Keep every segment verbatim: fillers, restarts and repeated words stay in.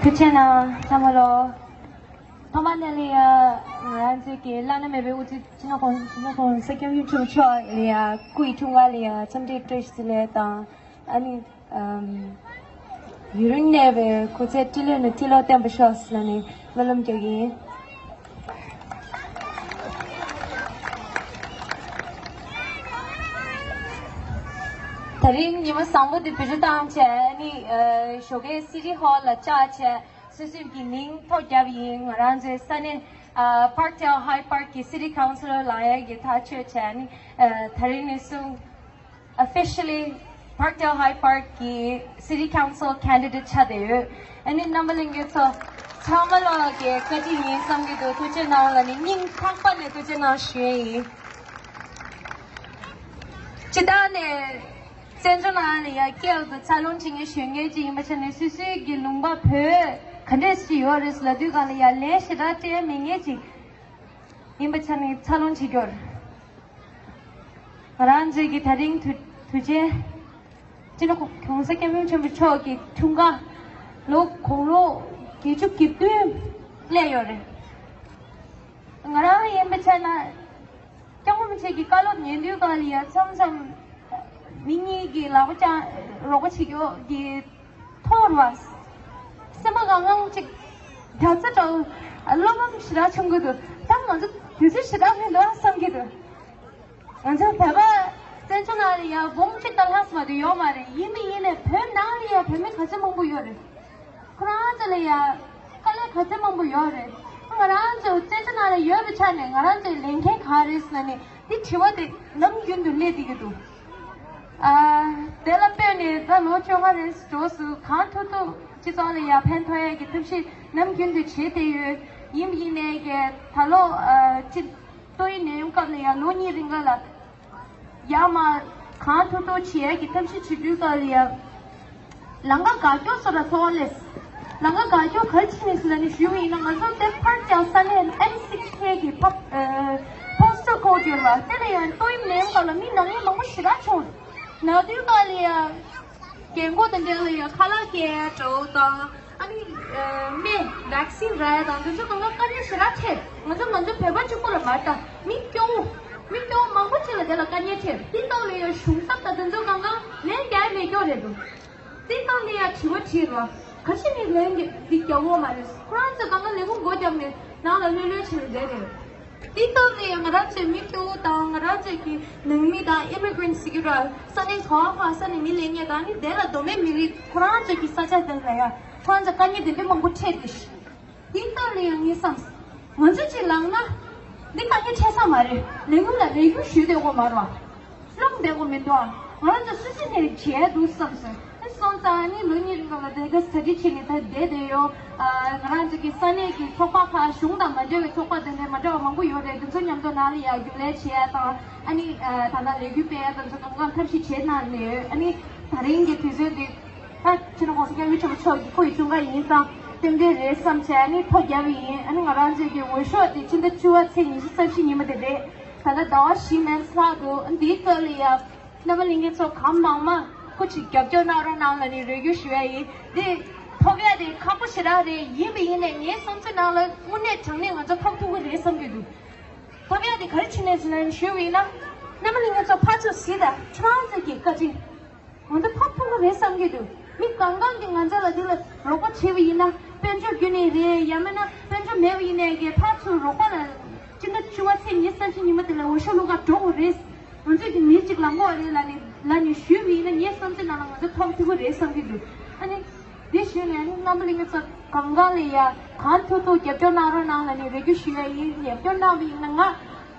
ཐུགས་རྗེ་གནང་། ཚང་མ་ལོ། ཐོག་མ་ནས་ལ་ཡ་ང་རང་ཚོའི་གི་བླ་ན་མེད་པའི་དབུ་ཁྲིད་སྤྱི་ནོར་༸གོང་ས་༸སྐྱབས་མགོན་ཆེན་པོ་མཆོག་ལ་ཡ་སྐུ་ཡི་འཁྲུངས་སྐར་ལ་ཡ་འཚམས་འདྲི་བཀྲ་ཤིས་བདེ་ལེགས་དང་། ཨ་ནི་ཨམ། ཡུན་རིང་གནས་པའི་སྐུ་ཚེ་ཁྲི་ལོ་ནས་ཁྲི་ལོ་བརྟན་པར་ཤོག་ཟེར་ནས་སྨོན་ལམ་རྒྱག་གི་ཡིན། དེ་རིང་ཉི་མ་བཟང་པོ་འདི་བེད་སྤྱོད་བཏང་བྱས་ནི་ཨ་ཞོགས་ཀའི་སི་ཊི་ཧོལ་ལ་བཅར་བྱས་སོ་སོའི་གི་མིང་ཐོ་བརྒྱབ་ཡིན། ང་རང་ཚོའི་ས་གནས་ཨ་Parkdale High Park གི་City Councillor ལ་ཡ་གི་ཐག་ཆོད་བྱས་ནི་ཨ་དེ་རིང་ནས་བཟུང་Officially Parkdale High Park གི་City Council candidate ཆགས་བསྡད་ཡོད། ཨ་ནི་རྣམ་པ་ལྷན་རྒྱས་ཚོ་ཚང་མ་ལོག་གི་བཀའ་དྲིན་ཡིན་བསམ་གྱི་འདུག་ཐུགས་རྗེ་གནང་ལ་ནི་སྙིང་ཐག་པ་ནས་ཐུགས་རྗེ་གནང་ཞུ་ཡས་ཡིན། སྤྱིར་བཏང་ནས་བཙན་བྱོལ་ནང་ལ་ཡ་སྐྱེས་དུས་འཚར་ལོངས་བྱེད་མཁན་གཞོན་སྐྱེས་ཅིག་ཡིན་པ་ཆ་ནས་སོ་སོའི་གི་ལུང་པ་བོད་ག་འདྲས་ཞིག་ཡོད་རེད་ལབ་དུས་སྒང་ལ་ཡ་ལན་ཞེ་དྲག་སྤྲད་མེད་མཁན་ཅིག་ཡིན་པ་ཆ་ནས་འཚར་ལོངས་བྱེད་རྒྱུར། ང་རང་ཚོའི་གི་དེ་རིང་དུས་དུས་ཆེན། སྤྱི་ནོར་༸གོང་ས་༸སྐྱབས་མགོན་ཆེན་པོ་མཆོག་གི་འཁྲུངས་སྐར་ལོ་དགུང་ལོ་བརྒྱད་ཅུ་གི་བདུན་སླེབས་ཡོད་རེད། ང་རང་ཡིན་པ་ཆ་ན་སྐྱབས་མགོན་རིན་པོ་ཆེ་གི་བཀའ་སློབ་ཉན་དུས་སྒང་ལ་ཡ་མཚམས་མཚམས་མི་གཉིས་ཀྱི་ལག་པ་བརྐྱངས་རོགས་པ་བྱེད་རྒྱུ་གི་ཐོར་བ། སེམས་པ་གང་གང་ཅིག་རྒྱ་མཚོ་འདྲ་བོ་བློ་ཕམ་ཞེ་དྲག་བྱུང་གི་འདུག་ད་ང་ཚོ་དུས་ཚོད་ཞེ་དྲག་མི་འདུག་བསམ་གྱི་འདུག་ང་ཚོ་བོད་པ་བཙན་བྱོལ་ནང་ལ་ཡ་འབུམ་གཅིག་དང་ལྷག་ཙམ་མ་གཏོགས་ཡོད་མ་རེད། ཡིན་མིན་ཡིན་ནས་བོད་ནང་ལ་ཡ་བོད་མི་ག་ཚོད་མང་པོ་ཡོད་རེད། ཁོ་རང་ཚོ་ལ་ཡ་དཀའ་ལས་ག་ཚོད་མང་པོ་ཡོད་རེད། ང་རང་ཚོ་བཙན་བྱོལ་ནང་ལ་ཡོད་པའི་ཆ་ནས་ང་རང་ཚོའི་ལས་འགན་ག་རེད་ཟེར་ན་ནི་འདི་དྲི་བ་དེ་ནམ་རྒྱུན་དུ་སླེབས་བསྡད་ཀྱི་འདུག་ཨ། དེ་ལ་དཔེར་ནས་ད་ལོ་བཅོ་ལྔ་རེ་འགྲོ་སོང་། གང་ཐུབ་ཐུབ་སྤྱི་ཚོགས་ལ་ཡ་ཕན་ཐོགས་ཡས་ཀྱི་ཐབས་ཤེས་ནམ་རྒྱུན་དུ་བྱེད་བསྡད་ཡོད། ཡིན་ཡིན་ནའི་གི་ད་ལོ་ཨ་སྤྱི་ཏོག་དབྱིབས་ནད་ཡམས་སྐབས་ལ་ཡ་ལོ་གཉིས་རིང་ག་ལ་ཡར་མར་གང་ཐུབ་ཐུབ་བྱེད་ཡས་ཀྱི་ཐབས་ཤེས་བྱེད་དུས་སྐབས་ལ་ཡ། ལམ་ཁ་དགའ་སྐྱོ་སོགས་ལ་ཚོར་བ་སླེབས། ལམ་ཁ་དགའ་སྐྱོ་ག་རེ་བྱས་ནས་ཟེར་ན་ནི་ཞུ་བ་ཡིན་ན་ང་ཚོ་དེ་ཕར་ཀྱང་ས་གནས་ཨེམ་སིགས་ཁེ་གི་ཕ་ཨ་པོ་སི་ཊལ་ཀོ་ཌི་ཡོད་པ་དེ་ལ་ཡང་ཏོག་དབྱིབས་ནད་ཡམས་སྐབས་ལ་མི་ན་མཁན་མང་པོ་ཞེ་དྲག་བྱུང་། ན་དུས་སྐབས་ལ་ཡང་རྒན་གོག་དེ་འདྲ་ལ་ཡང་ཁ་ལག་སྐྱེལ་འགྲོ་དང་ཨ་ནི་ཨ་སྨན་ཝེག་སིན་རག་ཡ་དང་དེ་ཚོ་གང་ག་དཀའ་ངལ་ཞེ་དྲག་འཕྲད། ང་ཚོ་ང་ཚོ་བོད་པ་གཅིག་པོ་ལ་མ་ལྟ་མི་སྐྱོ་བོ་མི་སྐྱོ་བོ་མང་པོ་ཅིག་ལ་དེ་ལ་དཀའ་ངལ་འཕྲད། དེ་སྐབས་ལ་ཡང་གཞུང་ཚབ་དང་དེ་ཚོ་གང་ག་ལན་རྒྱག་ཡ་མེད་སྐྱོ་རེད་འདུག་དེ་སྟེང་ནས་ཡང་དྲི་བ་དྲིས་རོགས། ག་ཅི་ནས་ལན་འདི་རྒྱག་འོ་མ་རེད། ཁོ་རང་ཚོ་གང་ག་ལས་ཁུངས་སྒོ་བརྒྱབ་ནས་ནང་ལ་ལྷོད་ལྷོད་བྱས་ནས་བསྡད་རེད། དེ་སྟེང་ནས་ཡང་ང་རང་ཚོའི་མི་སྐྱོ་བོ་དང་ང་རང་ཚོའི་གི་ནང་མི་དང་ཨི་མི་གྷི་རེན་ཊི་ཟེར་གྱི་ར་ས་གནས་ག་བ་ག་ས་ནས་མི་སླེབས་མཁན་དང་ནི་དེ་ལ་གདོད་མའི་མི་རིགས་ཁོ་རང་ཚོའི་གི་ས་ཆ་དེ་ལ་ཡ་ཁོ་རང་ཚོ་དཀའ་ངལ་དེ་འདྲ་མང་པོ་འཕྲད་དེ། དེ་ལྟར་ལ་ཡང་ངས་བསམས། ང་ཚོ་གཅིག་ལངས་ན། འདི་དཀའ་ངལ་འཕྲད་ས་མ་རེད། ལས་ཁུངས་ལ་རེ་སྐུལ་ཞུས་བསྡད་དགོས་མ་རེད་བ། སློང་བསྡད་དགོས་མི་འདུག་ཨ། ང་རང་ཚོ་སུ་ཞིག་ནས་བྱས་འདུག་བསམས་སོང་། ཨེ་སོང་ཙང་ནི་ལོ་གཉིས་རིང་ལ་དེ་ག་ས་ཁྲིད་བྱས་ནས་ད་བསྡད་བསྡད་ཡོད། ཨ་ང་རང་ཚོ་གི་ས་གནས་ཀྱི་ཚོགས་པ་ཁག་གཞུང་དང་མ་འབྲེལ་བའི་ཚོགས་པ་དེ་འདྲའི་མ་འདྲ་བ་མང་པོ་ཡོད་རེད། དེ་ཚོ་མཉམ་དུ་ནང་ལ་ཡར་རྒྱུན་ལས་བྱེད་ཡ་དང་ཨ་ནི་ཨ་ད་ལྟ་ལས་འགུལ་སྤེལ་ཡ་དེ་ཚོ་གང་གང་ཐབས་ཤེས་བྱེད་གནང་ནས་ཡོད། ཨ་ནི་ད་རིང་གི་དུས་ཚོད་འདི། ད་སྤྱི་ནོར་༸གོང་ས་༸སྐྱབས་མགོན་ཆེན་པོ་མཆོག་གི་སྐུ་ཡི་འཁྲུངས་སྐར་ཡིན་ཙང་རྟེན་འབྲེལ་རེད་བསམ་བྱས་ནི་ཐོ་བརྒྱབ་པ་ཡིན། ཨ་ནི་ང་རང་ཚོའི་གི་འོས་ཤོག་དེ་ཕྱི་ཟླ་བཅུ་པ་ཚེས་ཉི་ཤུ་རྩ་བཞི་ཉིན་མོ་དེ་རེད། ད་ལྟ་ཟླ་བ་བཞི་མན་ཙམ་ལྷག་འདུག་འདིའི་སྐབས་ལ་ཡ་རྣམ་པ་ལྷན་རྒྱས་ཚོ་གང་མང་མང་སྐུ་མཁྱེན་རྒྱབ་སྐྱོར་གནང་རོགས་གནང་ལབ་ནས་རེ་སྐུལ་ཞུ་ཡ་ཡིན། འདི་ཐོབ་ཡ་དེ་ཁག་པོ་ཞེ་དྲག་རེད། ཡིན་པ་ཡིན་ནས་ངའི་བསམ་ཚུལ་ནང་ལ་དངོས་གནས་དྲང་གནས་ང་ཚོ་ཐོབ་ཐུབ་ཀྱི་རེད་བསམ་གྱི་འདུག་ཐོབ་ཡ་དེ་ག་རེ་བྱས་ནས་ཟེར་ན་ཞུས་པ་ཡིན་ན། རྣམ་པ་ལྷན་རྒྱས་ཚོ་ཕར་ཚུར་གཟིགས་དང་ཁྱོད་རང་ཚོ་གི་བཀའ་དྲིན། ང་ཚོ་ཕར་ཐུག་གི་རེད་བསམ་གྱི་འདུག་མི་གང་གང་གིས་ང་ཚོ་ལ་འདི་ལ་རོགས་པ་བྱས་པ་ཡིན་ན་དཔལ་འབྱོར་བརྒྱུད་ནས་རེད། ཡང་མིན་ན་དཔལ་འབྱོར་མེད་པ་ཡིན་ནའི་གི་ཕར་ཚུར་རོགས་པ་ལ་སྤྱི་ཟླ་བཅུ་པ་ཚེས་ཉི་ཤུ་རྩ་བཞི་ཉིན་མོ་དེ་ལ་འོས་ཤོག་བླུག་ག་འགྲོ་དགོས་རེད། ང་ཚོས་ཀྱི་མི་གཅིག་ལངས་དགོས་རེད་ལབ་ནས་ལབ་ནས་ཞུས་པ་ཡིན་ན་ངའི་བསམ་ཚུལ་ནང་ལ་ང་ཚོ་ཐོབ་ཐུབ་ཀྱི་རེད་བསམ་གྱི་འདུག་ཨ་ནི། འདི་ཞུས་ནས་ཨ་ནི་རྣམ་པ་ལྷན་རྒྱས་ཚོ་གང་ག་ལ་ཡ་གང་ཐུབ་ཐུབ་རྒྱབ་སྐྱོར་གནང་རོགས་གནང་ལབ་ནས་རེ་སྐུལ་ཞུ་ཡ་ཡིན། རྒྱབ་སྐྱོར་གནང་བ་ཡིན་ན་ང་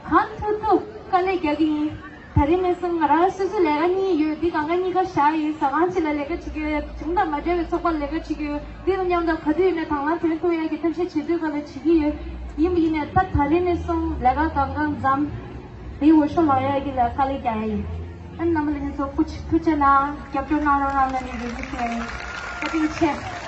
གང་ཐུབ་ཐུབ་དཀའ་ལས་རྒྱག་གི་ཡིན། ད་རིང་ནས་བཟུང་ང་རང་སོ་སོའི་ལས་ཀ་གཉིས་ཡོད། འདི་གང་ག་གཉིས་ཀ་བཞག་ཡིན། ཟ་ཁང་གཅིག་ལ་ལས་ཀ་བྱེད་ཀྱི་ཡོད། གཞུང་དང་མ་འབྲེལ་བའི་ཚོགས་པར་ལས་ཀ་བྱེད་ཀྱི་ཡོད། འདི་དང་མཉམ་དུ་ག་དུས་ཡིན་ནའི་དང་བླངས་ཐོན་ཐུབ་ཡ་གི་ཐབས་ཤེས་བྱེད་དུས་ག་ལ་བྱེད་ཀྱི་ཡོད། ཡིན་པ་ཡིན་ནའི་ད་ད་རིང་ནས་བཟུང་ལས་ཀ་གང་ག་མཚམས། དེའི་འོས་ཤོག་ལངས་ཡ་གི་ལ་དཀའ་ལས་རྒྱག་ཡ་ཡིན། ཨ་ནི་རྣམ་པ་ལྷན་རྒྱས་ཚོ་སྐུ་མཁྱེན་ཐུགས་རྗེ་གནང་། རྒྱབ་སྐྱོར་གནང་རོགས་གནང་ལབ་ནས་རེ་སྐུལ་ཞུ་ཡ་ཡིན། བཀའ་དྲིན་ཆེ།